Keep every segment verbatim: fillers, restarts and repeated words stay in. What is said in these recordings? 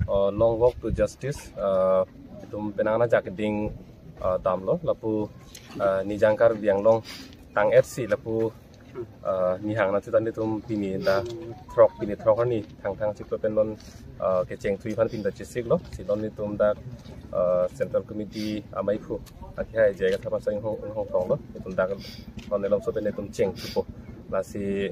Uh, long walk to justice, uh, itum penang ajak ding, uh, damlo lapu, uh, Nijang Karbi Anglong tang-et si lapu, uh, nihang na chutan itum pini dak throk, pini throk arni Thangthang Chiklo pen non, uh, kecheng thui aphan pini dak chesiklo, si non itum dak, uh, Central Committee amei phu akehai J I Kathar Pasang Inghong, Inghong tonglo, itum dak non elom so pen itum cheng thupo. Lasi,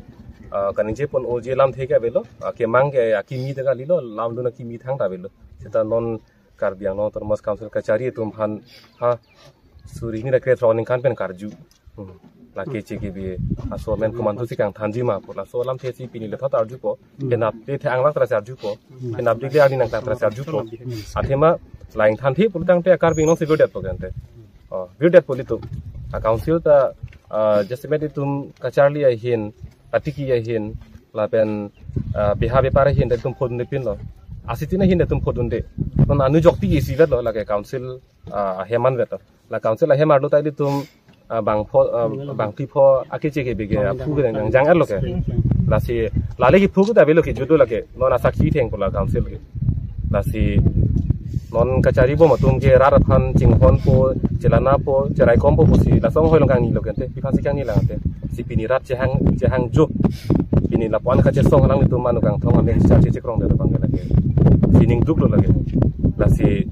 uh, kaningje pon oji lamthe ke avelo, uh, kemang ke akimi dak kalilo, lamdun akimi thangta avelo. Seta non Karbi Anglong Autonomous Council kachari atum aphan ha suri hini ra kre throk aningkan pen karju. Hmm. La K C K B aso amen komantu si kangthanji ma pu laso lamthe si pini lethot arjupo. Penap de the anglak tras arjupo. Penap de le arni nangkang tras arjupo. Athema la ingthanthe pulotangte Karbi Anglong si virdetpo kante. Oh, virdetpo ilitum. A council ta, ah, jasemet itum kacharli ahin, katiki ahin, lapen, ah, beha bepar ahin ta itum phodunde pinlo. Asitin ahin ta itum phodunde. Non anu jokti isivetlo lake council, ah, ahem anvet. La council ahem arlo ta ilitum, ah, bangpho, ah, bangphli pho a K C K B ke aphu ke nang jang-etlo ke. Lasi lale kephu ke ta avelo ke jutlo lake. Non asakhi thengpo la council ke. Lasi non kachari bom atum ke rat aphan chinghonpo, chelanapo, cheraikompo pusi laso anghoi along kangnilo kante. Pi aphan si kangni lang te. Si pini rat chehang, chehangjo. Pini lapu-an kachesong alanglitum anu kangthong amek charche chekrong de bang ke lake. Si ning duklo lake. Lasi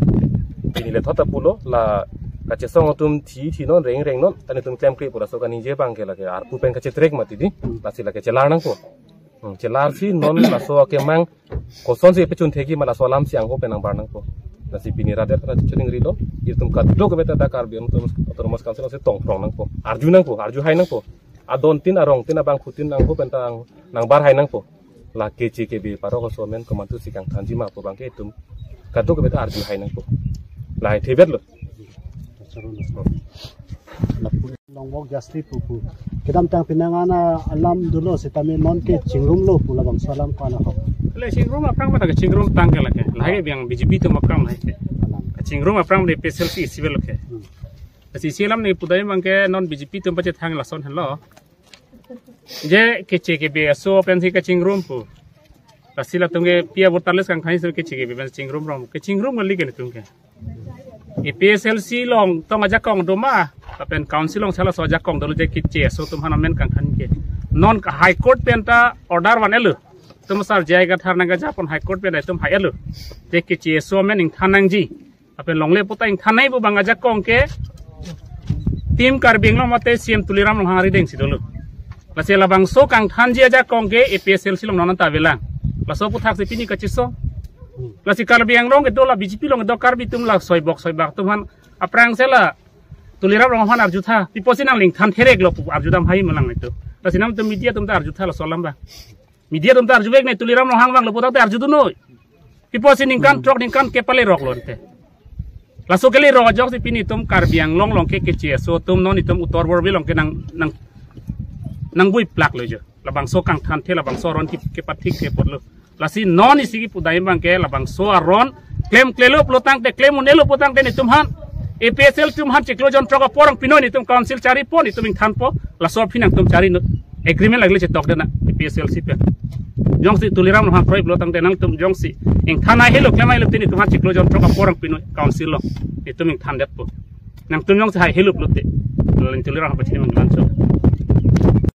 pini lethot ta pulo la kachesong atum thi thi non, reng reng non, ta netum klemkle pu laso kaningje abang ke lake arpu pen kachetrek mati di, lasi lake chelar nangpo. Hmm, chelar si non laso akemang kosonsi pechun thekji ma laso alam si angho pen nangbar nangpo. Lasi pini rat det kana chuning rilo, itum kadokave ta dak Karbi Anglong Autonomous Council si tongprong nangpo, arju nangpo, arju hai nangpo. Adon tin arong tin abangphutin angho pen ta nangbar hai nangpo. La K C K B parok aso amen komantu si kangthanji ma pu abang ke itum kadokave ta arju hai nangpo. Lahai thevetlo. Long walk justice pu pu. Kedamtang penang ana alam dolo setame non ke chingrumlo pu labangso alam ko-an ahok. Le chingrum aphrang mata ke chingrum tang ke lake. Lahai ke biang B J P atum aphrang lahai ke. Alam. Chingrum aphrang de A P H L C isi avelo ke. Hmm. Lasi isi alam ne pudai abang ke non B J P atum pachethang lason henlo. Je K C K B aso pensi kachingrum pu. Lasi latum ke pia voter list kangthan si K C K B pen chingrum rong. Kachingrum kali ke netum ke. A P H L C along tong ajakong do ma, lapen council along sala so ajakong dolo je K C aso atum aphan amen kangthan ke. Non ke High Court pen ta order van-etlo. Itum asar J I Kathar nangkejapon High Court pen itum hai-etlo. Je K C aso amen ingthan nangji. Lapen longle pu ta ingthan nangji pu abang ajakong ke Team Karbi Anglong mate C M Tuliram Ronghang arideng si dolo. Lasi labangso kangthanji ajakong ke A P H L C along non ta avelang. Laso aputhaksi pini kachesong. Lasi Karbi Anglong kedo la B J P along kedo Karbi atum la soibok soibak atum aphan aphrang si la Tuliram Ronghang aphan arjutha. Pi apotsi nangli ingthan thereklo pu arjudam hai ma lang itum. Lasi nangtum media atum ta arjutha laso alam abang. Media atum ta arjuvek ne Tuliram Ronghang vanglo pu ta arjudun noi. Pi apotsi ningkan throk ningkan kep le roklo ante. Laso kele rok ajoksi pini itum Karbi Anglong along ke K C aso atum non itum utor borbi along ke nang, nang, nangbuiplaklo jo. Labangso kangthanthe labangso aron ke, kepathik ke apotlo. Lasi non isi kipudai abang ke labangso aron klemklelo pulotangte, klem un-elo pulotangte netum aphan A P H L C atum aphan chiklo jon throk apor angpinoi, netum council charipo, netum ingthanpo, laso aphi nangtum chari non. Agreement lagile chetok dena A P H L C pen. Jongsi Tuliram Ronghang kroi pulotangte nangtum jongsi ingthan hai helo, klem hai helo te netum aphan chiklo jon throk apor angpinoi council along. Netum ingthandetpo. Nangtum jongsi hai helo pulote. Lalu Tuliram Ronghang pachini manglan so.